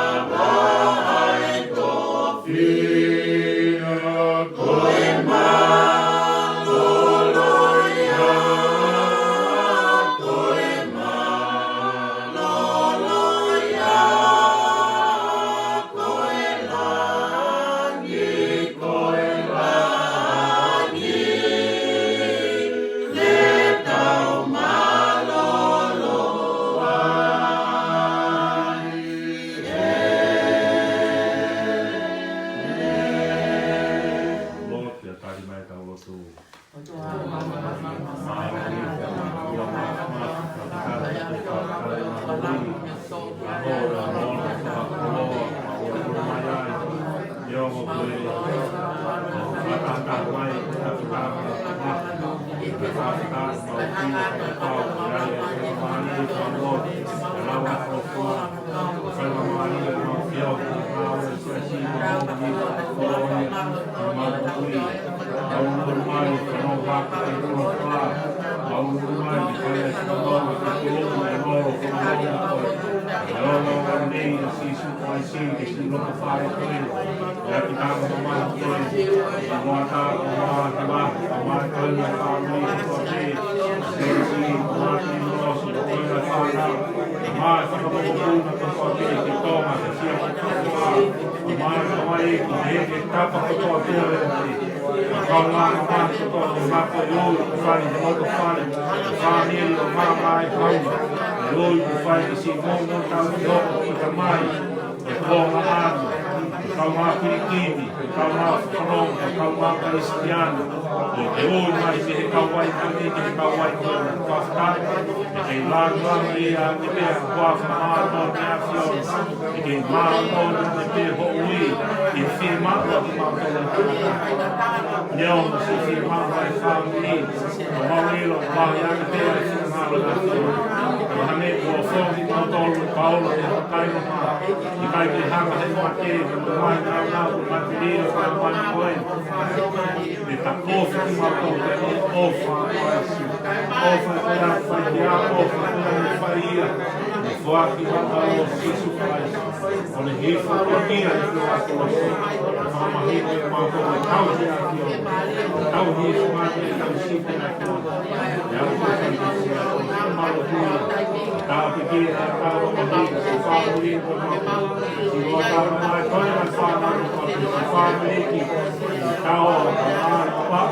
langi, ko e langi, te tau mālōlō ai. Lord, ia tali mai tau lotu. Ko e kaungā Pilikimi, ko e kaungā Fononga, ko e kaungā Kalisitiane, ʻo e ui mai ki he kauvai ko eni, ki he kauvai ko ena, fakafetaʻi, ʻe kei lāngilangiʻia ʻa e meʻa kuo fakamālō ʻe he ʻAfiona, ʻe kei mālōlō ʻa e meʻa hoʻo ui, ʻi he fiemaʻu ʻa kimautolu. Neongo siʻi fiemaʻu ʻa e fāmili, ʻoku mau ʻilo, ʻoku lahi ange pē ʻa e fiemaʻu ʻa e ʻAfiona. Ko e hā e meʻa kuo foaki kimautolu ʻe Paula ʻi he kakai Loma, ʻikai ke hanga ʻe he mate, ke mai nāunau, ke matelie, ke mai ko ē. Ke takofi kimautolu ʻe he ʻofa ʻa Sīsū. ʻOfa ko ia ʻoku fai ki ai, ʻofa ko ia ʻoku fai ia. ʻE foaki kimautolu ʻe Sīsū Kalaisi. ʻO ne hifo ko ia ʻi he fuʻu kolosi. Fakamahino kimautolu ʻe he ʻAfiona. Tau hifo mai ʻi he tau sipi ʻa e ʻAfiona. ʻE au ko e fai ki he ʻAfiona. Mālō pē. Tāpuekina ʻa e tau ʻo e fāmili ko ē. Siʻi loto mai ko ē ʻa e fānau ko ē. Fāmili ki he tau ʻo e fānau ko ē.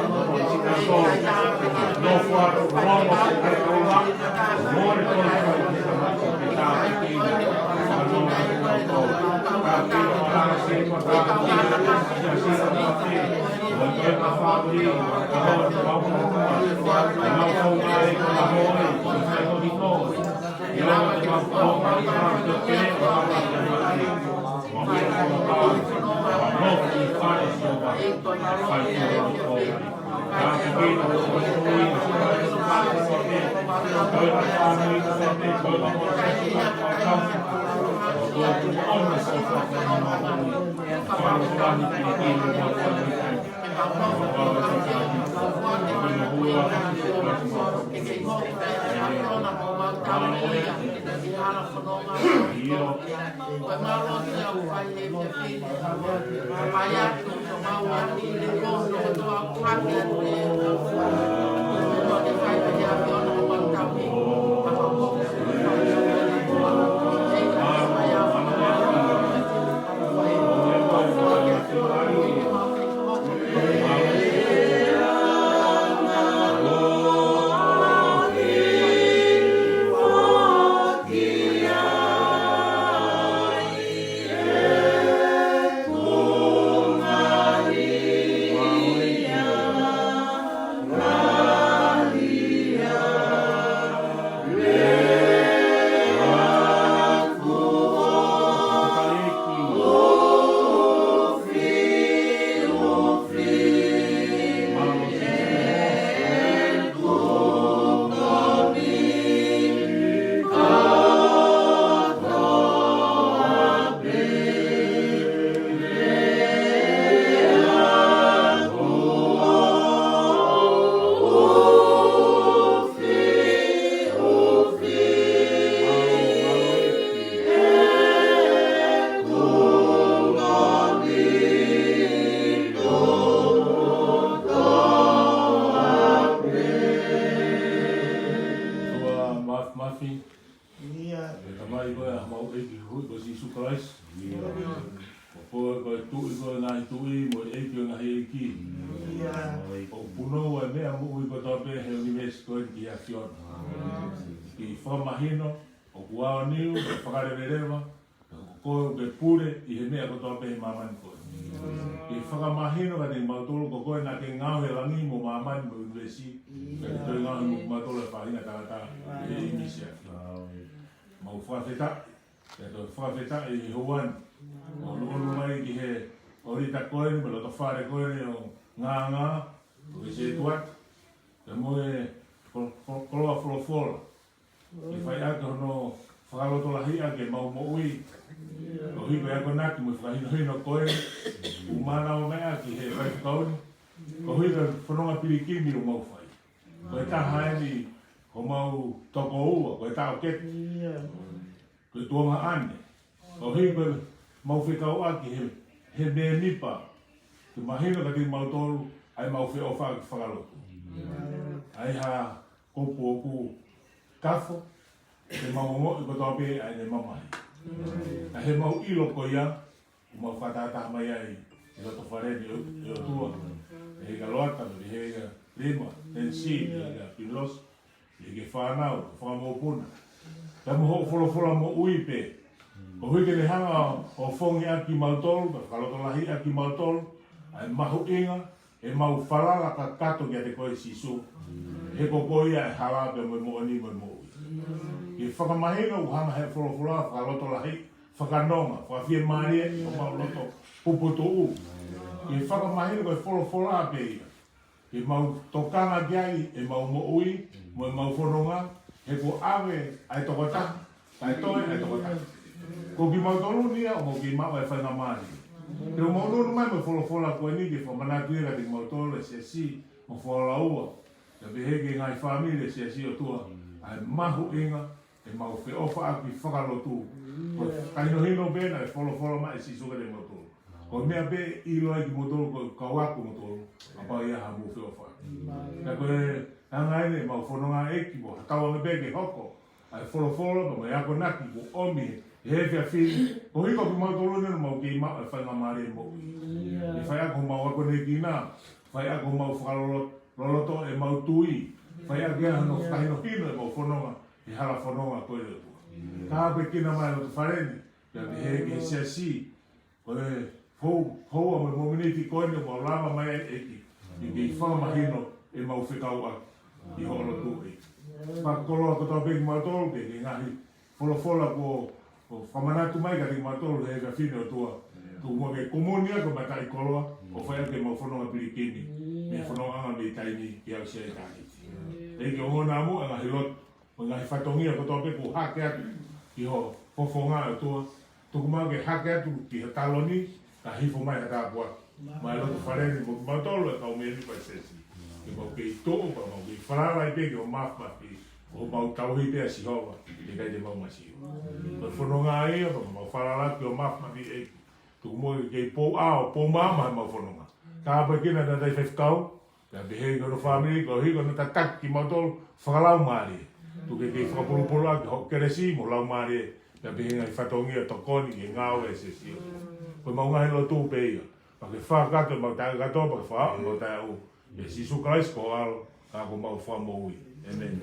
Siʻi loto. Nofo atu, nofo atu, nofo atu. Mole ko ē ko ē. ʻOtua māfimafi, ʻe Tamai koe ʻa homau ʻEiki hui ko Sīsū Kalaisi. ʻOku koe ko e Tuʻi koe ʻo e ngaahi tuʻi mo e ʻEiki ʻo e ngaahi ʻeiki. ʻOku punou ʻa e meʻa moʻui kotoa pē he ʻunivēsi ko eni ki he ʻAfiona. Ke fakamahino ʻoku ʻaoniu, ke fakaleveleva, ko koe ʻoku ke pule ʻi he meʻa kotoa pē he māmani ko eni. Ke fakamahino kiate kimautolu ko koe naʻa ke ngaohi e langi mo māmani mo e ʻunivēsi, ka ke toe ngaohi mo kimautolu e faʻahinga tangata ʻi he ʻīmisi ʻaʻaku. Mau fakafetaʻi, ke toe fakafetaʻi he houa ni. ʻOku ʻonoʻono mai ki he ʻōlita ko eni, mo e loto fale ko eni ʻo Ngāngā, ʻo e Setuata, pea mo e ko-, ko-, koloa folofola. Ke fai ʻaki hono fakalotolahiʻi ʻaki ʻemau moʻui. Koeʻuhi ko e akonaki mo e fakahinohino ko ē ʻoku mānava mai ʻaki he faifekau ni. Koeʻuhi ko e fononga pilikimi ʻoku mau fai. Ko e taha eni homau tokoua, ko e taʻokete. Ko e tuongaʻane. Koeʻuhi ko ʻemau fekauʻaki he, he mēmipa. Ke mahino kiate kimautolu ʻa ʻemau feʻofaʻaki fakalotu. ʻA e hā kupu ʻoku kafo, ke mau ongoʻi kotoa pē ʻa ʻene mamahi. ʻA ʻemau ʻilo ko ia, ʻoku mau fakatahataha mai ai ʻi loto fale ni ʻo, ʻe ʻOtua. ʻI he ʻEiki Loata, mo e ʻEiki Lima, Tennessee, mo e ʻEiki Pinilosi, ʻi he fānau, fakamokopuna. Pea mo hoʻo folofola moʻui pē. Koeʻuhi ke ne hanga ʻo fongi ʻaki kimautolu, pea fakalotolahiʻi ʻaki kimautolu, ʻa e mahuʻinga ʻemau falala kakato kiate koe Sīsū. He ko koe ia ʻa e hala pea mo e moʻoni mo e moʻui. Ke fakamahino ʻoku hanga he folofola, fakalotolahiʻi, fakanonga, fakafiemālie, ʻi homau loto puputuʻu. Ke fakamahino ko e folofola pē ia. Ke mau tokanga ki ai ʻemau moʻui, mo ʻemau fononga, he kuo ʻave ʻa e tokotaha, kae toe ʻa e tokotaha. Ko kimautolu ni ia, ʻoku mau kei maʻu ʻa e faingamālie. Ke mau nunu mai mo e folofola ko eni ke fakamanatu ia kiate kimautolu ʻa e siasi, mo Fualaua. Pea pehē ki he ngaahi fāmili ʻa e siasi ʻOtua, ʻa e mahuʻinga ʻemau feʻofaʻaki fakalotu. Ko e fakahinohino pē naʻe folofola mai ʻe Sīsū kiate kimautolu. Ko e meʻa pē ʻe ʻilo ai kimoutolu ko e kau ako moutolu, kapau ʻe ʻi ai haʻamou feʻofaʻaki. Ka ko e anga eni ʻemau fononga ʻEiki, ko e tauange pē ke hoko ʻa e folofola, pea mo e akonaki kuo ʻomi he efiafi ni. Koeʻuhi ko kimautolu ni ʻoku mau kei maʻu ʻa e faingamālie moʻui. ʻE fai ʻaki homau akonekina, fai ʻaki homau fakalolo-, loloto ʻemau tui, fai ʻaki ʻa hono fakahinohino ʻemau fononga, he hala fononga ko ē ʻOtua. Tāpuekina mai loto fale ni, pea pehē ki he siasi, ko e fou, houa mo e mōmeniti ko eni ʻoku mau lava mai ai ʻEiki. Ke kei fakamahino ʻemau fekauʻaki ʻi ho lotu ʻEiki. Fakakoloa kotoa pē kimautolu, ke, ke ngaahi folofola kuo, kuo fakamanatu mai kiate kimautolu he efiafi ni ʻOtua. Tuku muʻa ke kumi ʻaki ko e mataʻikoloa, ʻo fai ʻaki ʻemau fononga pilikimi. Mei he fonongaʻanga mei taimi ke aʻusia ʻitāniti. ʻEiki ongona muʻa ʻa e ngaahi lotu, mo e ngaahi fatongia kotoa pē kuo hake atu ki ho fofonga ʻOtua. Tuku muʻa ke hake atu ki he taloni, ka hifo mai ha tāpuaki. Mai loto fale ni mo mautolu e kau mēmipa ʻo e siasi. Ke mau kei toʻo pea mau kei falala ai pē ki hoʻo māfimafi. Ko homau tauhi pē ʻa Sihova, ʻikai te mau masiva. Ko e fononga ia, pea mau falala ki hoʻo māfimafi ʻEiki. Tuku muʻa ke kei pou ʻao, pou maama ʻemau fononga. Tāpuekina e tangataʻi faifekau, pea pehē ki hono fāmili, koeʻuhi ko hono tataki kimautolu fakalaumālie. Tuku ke kei fakapulupulu ʻaki hoʻo kelesi mo e laumālie, pea pehē ngaahi fatongia tokoni ki he ngāue ʻa e siasi. Ko ʻemau ngaahi lotu pē ia. Pea ke fakakakato ʻemau taʻekakato, pea ke fakaaʻu ʻemau taʻeaʻu. ʻIa Sīsū Kalaisi ko ho ʻAlo, ka ko homau Fakamoʻui. ʻĒmeni.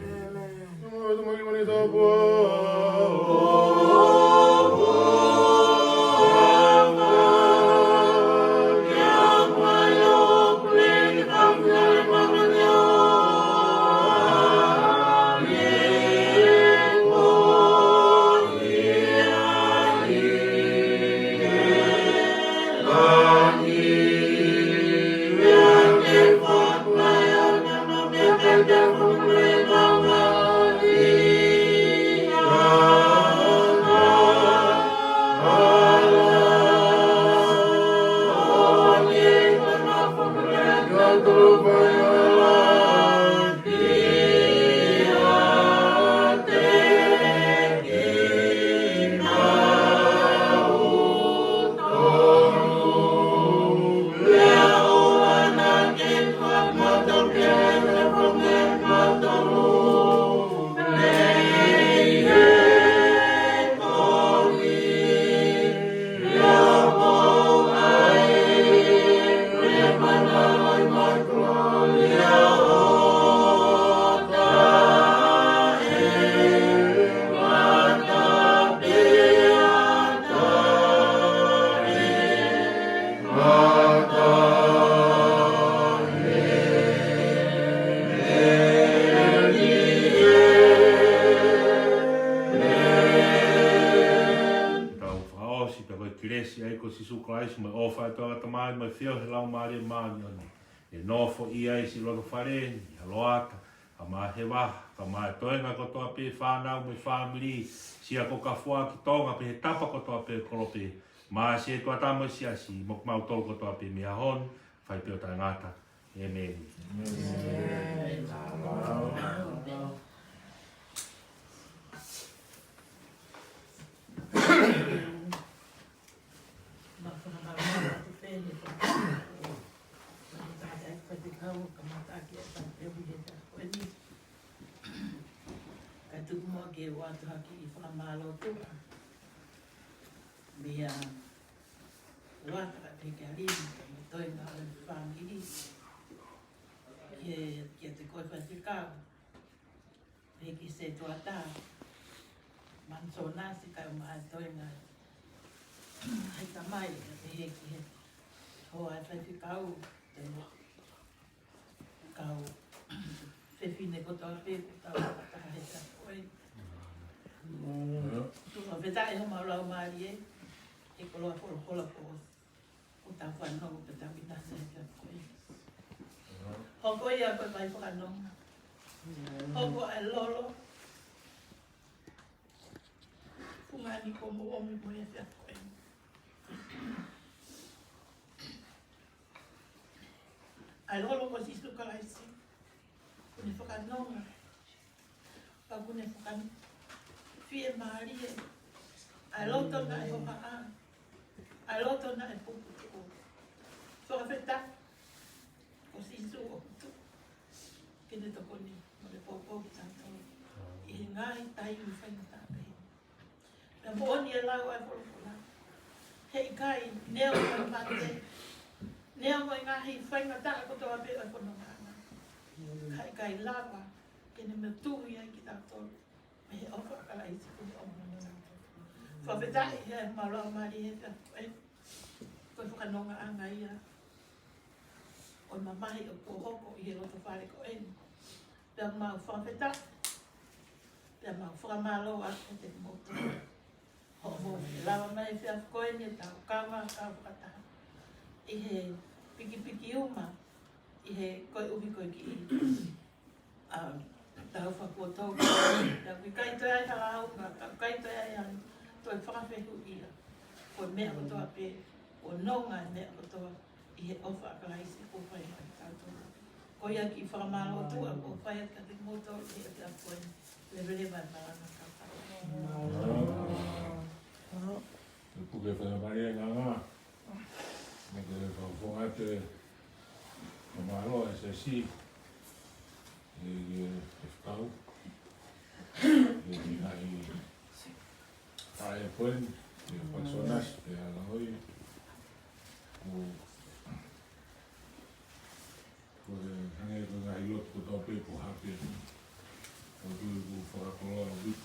Tau fakaʻosi pē ko e kelesi ʻa e ʻEiki ko Sīsū Kalaisi mo e ʻofa ʻa e ʻOtua ko e Tamai mo e feohi ʻa e Laumālie Māʻoniʻoni. ʻE nofoʻia ʻi siʻi loto fale ni, ʻa Loata, kae ʻumaʻā ʻa Heva, kae ʻumaʻā e toenga kotoa pē fānau mo e fāmili, siʻa ko Kafua ki Tonga pea he tapa kotoa pē kolope, mo e siasi ʻa e ʻOtua mo e siasi, mo kimautolu kotoa pē mei he ʻaho ni, fai pē ʻo taʻengata. ʻĒmeni. Mau fakamālō atu pē he tangataʻi faifekau, kamata ʻaki e tau pē hui he taʻu ko eni. Kae tuku muʻa ke u ʻoatu ha kiʻi fakamālō tuʻa. Meia Loata pē ki he lima, ki he toenga ʻo e fāmili. Ki he, kiate koe faifekau. Pehē ki he setuata, Manisonasi kae ʻumaʻā e toenga ʻa e tamai, pehē ki he hoa ʻa e faifekau, te mo kau fefine kotoa pē, ko tau fakataha he taʻu ko ē. Tuku fakafetaʻi homau laumālie, he koloa folofola ko ʻetau fanongo pea tau kiʻi tasi he taʻu ko ē. Hoko ia ko e fai fakanonga. Hoko ʻa e lolo. Fungani ko mo omi mo e taʻu ko ē. ʻA e lolo ko Sīsū Kalaisi. Kuo ne fakanonga. Pea kuo ne fakafiemālie ʻa e loto naʻe hohaʻa, ʻa e loto naʻe puputuʻu. Fakafetaʻi ko Sīsū ʻoku tuʻu ke ne tokoni mo ne poupou kitautolu ʻi he ngaahi taimi faingataʻa pehē. Pea moʻoni e lau ʻa e folofola. Heʻikai, neongo e mate, neongo e ngaahi faingataʻa kotoa pē ʻo e fonongaʻanga, ka ʻe ʻikai lava ke ne motuhi ai kitautolu mei he ʻofa ʻa Kalaisi kuo ne ʻomai maʻatautolu. Fakafetaʻi he mau laumālie he taʻu ko ē. Ko e fakanongaʻanga ia ʻo e mamahi ʻoku hoko ʻi he loto fale ko eni. Pea mau fakafetaʻi, pea mau fakamālō atu kiate kimoutolu hoʻomou lava mai he efiafi ko eni ʻo tau kau fakataha ʻi he pikipiki uma, ʻi he koeʻuhi ko e kiʻi, um, tau fakapotopoto. Pea ʻoku ʻikai toe ʻi ai ha lau, pea ʻoku ʻikai toe ʻi ai ha toe fakafehuʻia. Ko e meʻa kotoa pē, kuo nonga e meʻa kotoa ʻi ʻI he ʻofa ʻa Kalaisi kuo fai maʻa kitautolu. Ko ia ʻoku ou fakamālō atu ʻa kuo fai atu kiate kimoutolu ʻi he ʻaho ko eni. Leveleva e malanga ʻa e kau. Ke puke fai mai e nganga. Mo ke fakafofonga atu e fakamālō ʻa e siasi. ʻI he, ʻi he fekau. ʻI he, ʻi he, ʻa e point, ʻi he Pakisonas, ʻi he Aloi. Ko Ko e hangē ko e ngaahi lotu kotoa pē ko hape. Ko tu ku fakakoloa o bit.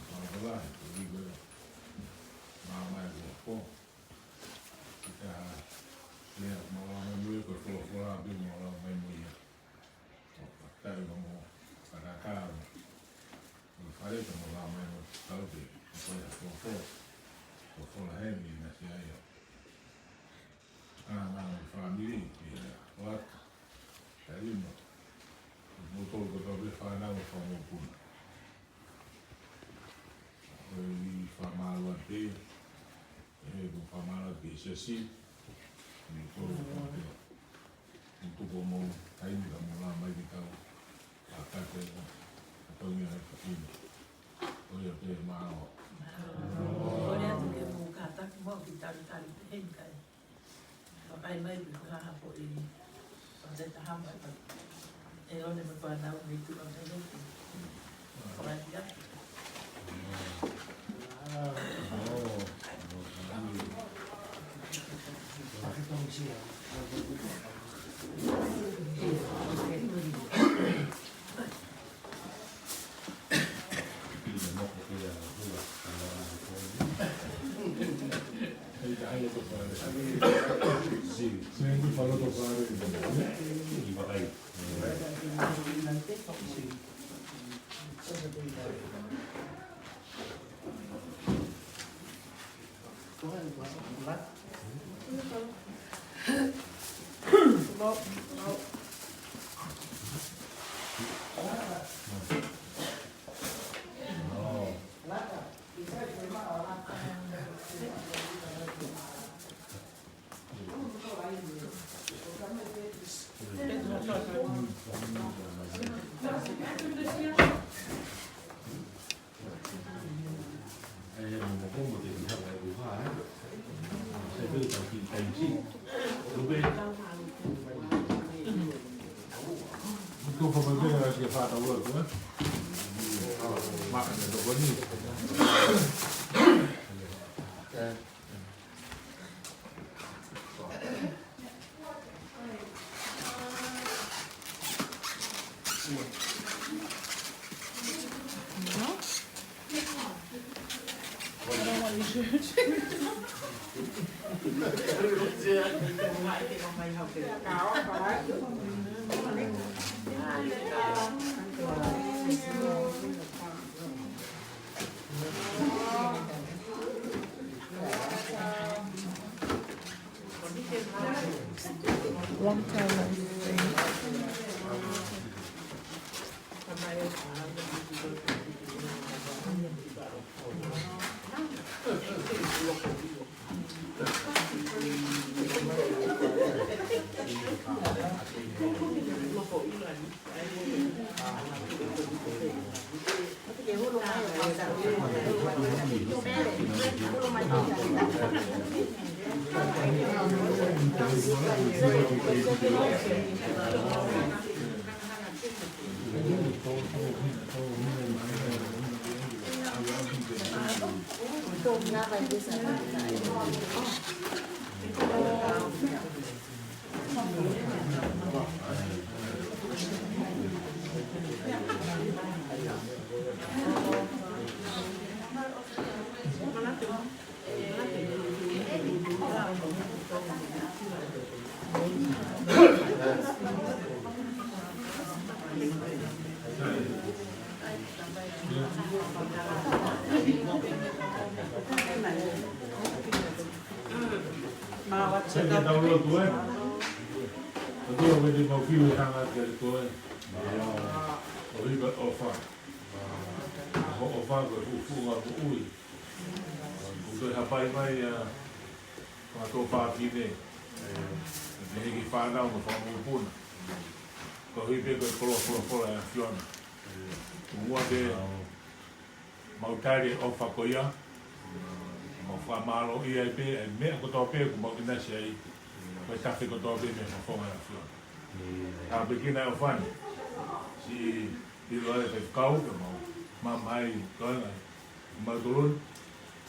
Fakakoloa, ko bit ko e. Māmā e ko ko. Kita lea māmā mai mo e ko e folofola pē māmā mai mo ia. Ko kakai mo mo. Karakaro. Ko fale ko māmā mai mo tau pē. Ko ia folofola. Folofola heni na sia ia. Nganga e fāmili, ʻi he ʻoatu. Taimi mo. Mo tolu kotoa pē fānau ʻo e fānau puna. Ko e fakamālō atu, ʻe, ko e fakamālō atu ki he siasi. Mo tolu kotoa pē. Mo tuku mo taimi ka mo lava mai ke tau. ʻA kate ka. Ka tau ia e fakino. Ko ia pē mālō. Ko ia atu ke mou kātaki mo ki talitali pē heni kai. Ka ʻai mai pē ko ha hapo i. Ko te taha mai ka. ʻE one me ko anau me tu ka me loki. Ko ia. Long time no see. Sai ke tau lotu ē. ʻOtua, ʻoku mau fiu he hanga atu kiate koe. ʻOku ʻi ai e ʻofa. Ko e ʻofa ko e fuʻu fuʻunga moʻui. ʻOku toe hapai mai ʻa e tō pākine. ʻE, ʻe he kiʻi fānau mo e fanga mokopuna. Koeʻuhi pē ko e kolo folofola ʻa e ʻAfiona. Muʻa ke mau tali e ʻofa ko ia. Mau fakamālōʻia ai pē ʻa e meʻa kotoa pē kuo mau ʻinasi ai. Ko e tafe kotoa pē mei he fofonga ʻo e ʻAfiona. Tāpuekina e ʻofa ni. Siʻi ʻilo ai e faifekau ke mau mamahi ko ena. Mau tolon.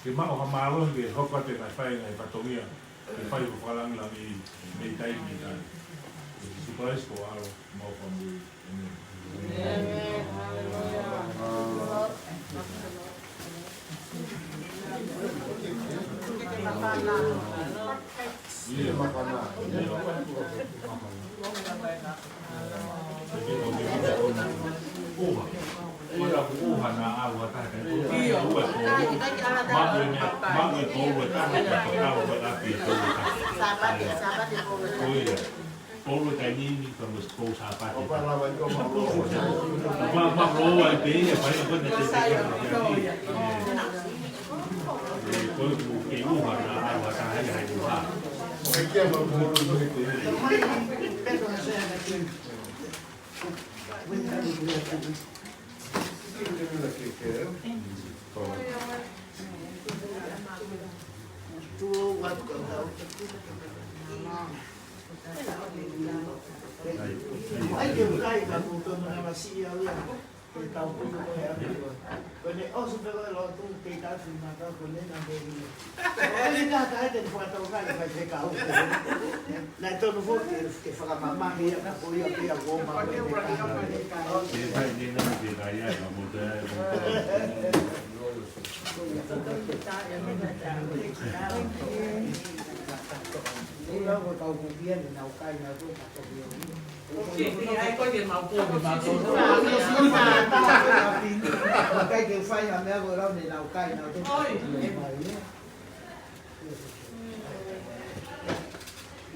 Ke maʻu ha mālohi ke hoko atu e ngaahi fai, ngaahi fatongia. Ke fai ko e fakalāngilangi mei taimi ki taimi. Sīsū Kalaisi ko e ʻAlo, mau fakamui. ʻĒmeni. Sāpate, Sāpate ko e. Ko ia. Polo ka nini ka mo se polo Sāpate. Opa lava i ko ma polo. Opa ma polo ai pē ia, pai ko na te te ka. Ko ku ke uha na a wa ta hai hai uha. Ke kia ma polo ko te. Ai ke ukai ka kuto na masiʻi au ia. Ke tau kuto ko e ʻapi. Ko ʻene ʻosi pē ko e lotu ke tau fi mata ko ʻene na pē ia. Ko ʻene na ka te fua tau kai kai te kau. Na tonu foki ke fakamamahi ia ka ko ia pē ia kuo ma ko e kau. Ke kai ne na ke kai ia ka mo te mo te. Lau ko kau kukia ne nau kai na tu ka toki o. Ke, ke, ai ko ke mau ko ke mau ko. Kai ke fai ha meʻa ko lau ne nau kai na tu. Oi.